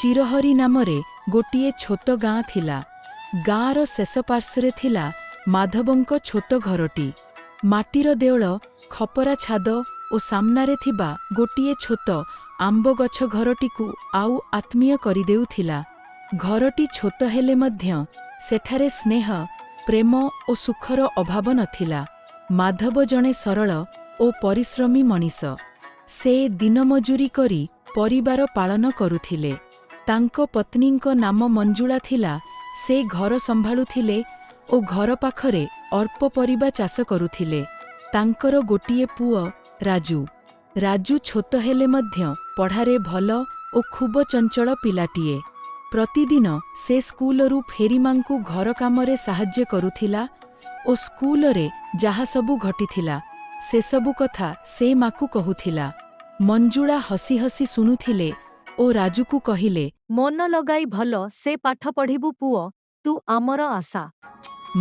ଚିରହରି ନାମରେ ଗୋଟିଏ ଛୋଟ ଗାଁ ଥିଲା। ଗାଁର ଶେଷ ପାର୍ଶ୍ୱରେ ଥିଲା ମାଧବଙ୍କ ଛୋଟ ଘରଟି। ମାଟିର ଦେଉଳ, ଖପରା ଛାଦ ଓ ସାମ୍ନାରେ ଥିବା ଗୋଟିଏ ଛୋଟ ଆମ୍ବ ଗଛ ଘରଟିକୁ ଆଉ ଆତ୍ମୀୟ କରିଦେଉଥିଲା। ଘରଟି ଛୋଟ ହେଲେ ମଧ୍ୟ ସେଠାରେ ସ୍ନେହ, ପ୍ରେମ ଓ ସୁଖର ଅଭାବ ନଥିଲା। ମାଧବ ଜଣେ ସରଳ ଓ ପରିଶ୍ରମୀ ମଣିଷ। ସେ ଦିନମଜୁରୀ କରି ପରିବାର ପାଳନ କରୁଥିଲେ। ତାଙ୍କ ପତ୍ନୀଙ୍କ ନାମ ମଞ୍ଜୁଳା ଥିଲା। ସେ ଘର ସମ୍ଭାଳୁଥିଲେ ଓ ଘର ପାଖରେ ଅଳ୍ପ ପରିବା ଚାଷ କରୁଥିଲେ। ତାଙ୍କର ଗୋଟିଏ ପୁଅ ରାଜୁ। ରାଜୁ ଛୋଟ ହେଲେ ମଧ୍ୟ ପଢ଼ାରେ ଭଲ ଓ ଖୁବ ଚଞ୍ଚଳ ପିଲାଟିଏ। ପ୍ରତିଦିନ ସେ ସ୍କୁଲରୁ ଫେରି ମାଙ୍କୁ ଘର କାମରେ ସାହାଯ୍ୟ କରୁଥିଲା ଓ ସ୍କୁଲରେ ଯାହା ସବୁ ଘଟିଥିଲା, ସେସବୁ କଥା ସେ ମାକୁ କହୁଥିଲା। ମଞ୍ଜୁଳା ହସି ହସି ଶୁଣୁଥିଲେ ଓ ରାଜୁକୁ କହିଲେ, ମନ ଲଗାଇ ଭଲ ସେ ପାଠ ପଢ଼ିବୁ ପୁଅ, ତୁ ଆମର ଆଶା।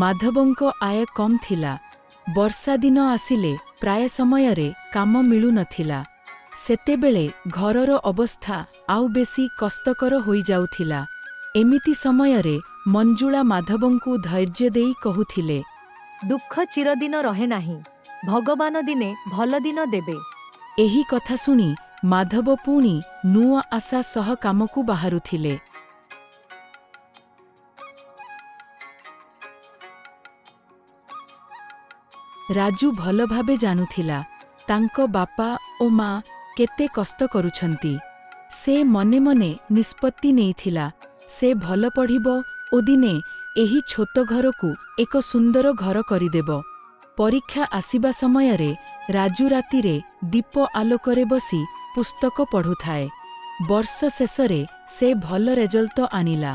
ମାଧବଙ୍କ ଆୟ କମ୍ ଥିଲା। ବର୍ଷା ଦିନ ଆସିଲେ ପ୍ରାୟ ସମୟରେ କାମ ମିଳୁନଥିଲା। ସେତେବେଳେ ଘରର ଅବସ୍ଥା ଆଉ ବେଶୀ କଷ୍ଟକର ହୋଇଯାଉଥିଲା। ଏମିତି ସମୟରେ ମଞ୍ଜୁଳା ମାଧବଙ୍କୁ ଧୈର୍ଯ୍ୟ ଦେଇ କହୁଥିଲେ, ଦୁଃଖ ଚିରଦିନ ରହେ ନାହିଁ, ଭଗବାନ ଦିନେ ଭଲ ଦିନ ଦେବେ। ଏହି କଥା ଶୁଣି ମାଧବ ପୁଣି ନୂଆ ଆଶା ସହ କାମକୁ ବାହାରୁଥିଲେ। ରାଜୁ ଭଲ ଭାବେ ଜାଣୁଥିଲା ତାଙ୍କ ବାପା ଓ ମା କେତେ କଷ୍ଟ କରୁଛନ୍ତି। ସେ ମନେ ମନେ ନିଷ୍ପତ୍ତି ନେଇଥିଲା, ସେ ଭଲ ପଢ଼ିବ ଓ ଦିନେ ଏହି ଛୋଟ ଘରକୁ ଏକ ସୁନ୍ଦର ଘର କରିଦେବ। ପରୀକ୍ଷା ଆସିବା ସମୟରେ ରାଜୁ ରାତିରେ ଦୀପ ଆଲୋକରେ ବସି ପୁସ୍ତକ ପଢ଼ୁଥାଏ। ବର୍ଷ ଶେଷରେ ସେ ଭଲ ରେଜଲ୍ଟ ଆଣିଲା।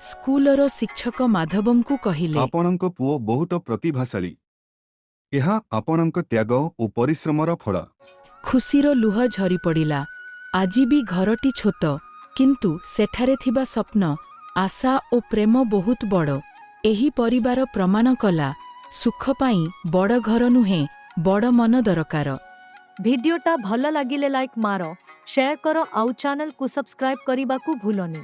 ସ୍କୁଲର ଶିକ୍ଷକ ମାଧବଙ୍କୁ କହିଲେ, ଆପଣଙ୍କ ପୁଅ ବହୁତ ପ୍ରତିଭାଶାଳୀ। ଏହା ଆପଣଙ୍କ ତ୍ୟାଗ ଓ ପରିଶ୍ରମର ଫଳ। ଖୁସିର ଲୁହ ଝରିପଡ଼ିଲା। ଆଜି ବି ଘରଟି ଛୋଟ, କିନ୍ତୁ ସେଠାରେ ଥିବା ସ୍ୱପ୍ନ, ଆଶା ଓ ପ୍ରେମ ବହୁତ ବଡ଼। ଏହି ପରିବାର ପ୍ରମାଣ କଲା, ସୁଖ ପାଇଁ ବଡ଼ ଘର ନୁହେଁ, ବଡ଼ ମନ ଦରକାର। ଭିଡିଓଟା ଭଲ ଲାଗିଲେ ଲାଇକ୍ ମାର, ସେୟାର କର ଆଉ ଚ୍ୟାନେଲକୁ ସବସ୍କ୍ରାଇବ୍ କରିବାକୁ ଭୁଲନି।